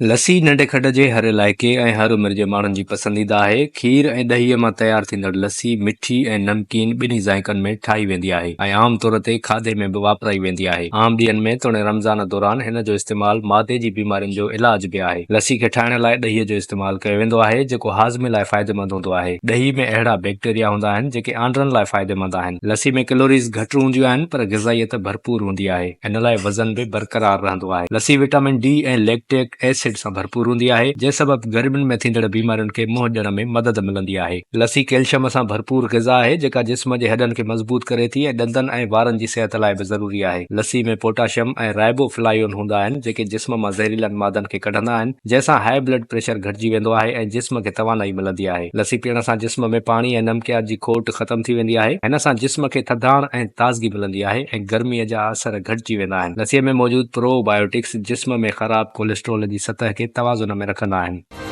لسي ننڍي کنڊ جي هر علائقي ۽ هر عمر جي ماڻهن جي پسنديده آهي. کير ۽ ڏهي مان تيار ٿيندڙ لسي مٺي ۽ نمڪين ٻنهي ذائقن ۾ ٺاهي ويندي آهي ۽ عام طور تي کاڌي ۾ به واپرائي ويندي آهي. عام ڏينهن ۾ توڻي رمضان دوران هن جو استعمال معدي جي بيمارين جو علاج به آهي. لسي کي ٺاهڻ لاء ڏهي جو استعمال ڪيو ويندو آهي جيڪو هاضمي لاء فائديمند هوندو آهي. ڏهي ۾ اهڙا بيڪٽيريا هوندا آهن جيڪي آنڊرن لاء فائديمند آهن. لسي ۾ ڪلوريز گهٽ هونديون آهن پر غذائيت ڀرپور هوندي آهي. ان لاء وزن به برقرار رهندو آهي. لسي وٽامن ڊي ۽ ليڪٽيڪ ايسڊ سان ڀرپور هوندي آهي، جنهن سبب گرمين ۾ ٿيندڙ بيمارين کي منهن ڏيڻ ۾ مدد ملندي آهي. لسي ڪيلشم سان ڀرپور غذا آهي، جيڪا جسم جي هڏن کي مضبوط ڪري ٿي ۽ ڏندن ۽ وارن جي صحت لاء به ضروري آهي. لسي ۾ پوٽاشيم ۽ رائبو فلايون هوندا آهن، جيڪي جسم مان زهريلن مادن کي ڪڍندا آهن، جنهن سان هاء بلڊ پريشر گهٽجي ويندو آهي ۽ جسم کي توانائي ملندي آهي. لسي پيئڻ سان جسم ۾ پاڻي ۽ نمڪيات جي کوٽ ختم ٿي ويندي آهي. هن سان جسم کي ٿڌاڻ ۽ تازگي ملندي آهي ۽ گرميء جا اثر گهٽجي ويندا آهن. لسيء ۾ موجود پرو بايوٽڪس جسم ۾ خراب ڪوليسٽرول جي سطح کي توازن ۾ رکندا آهن.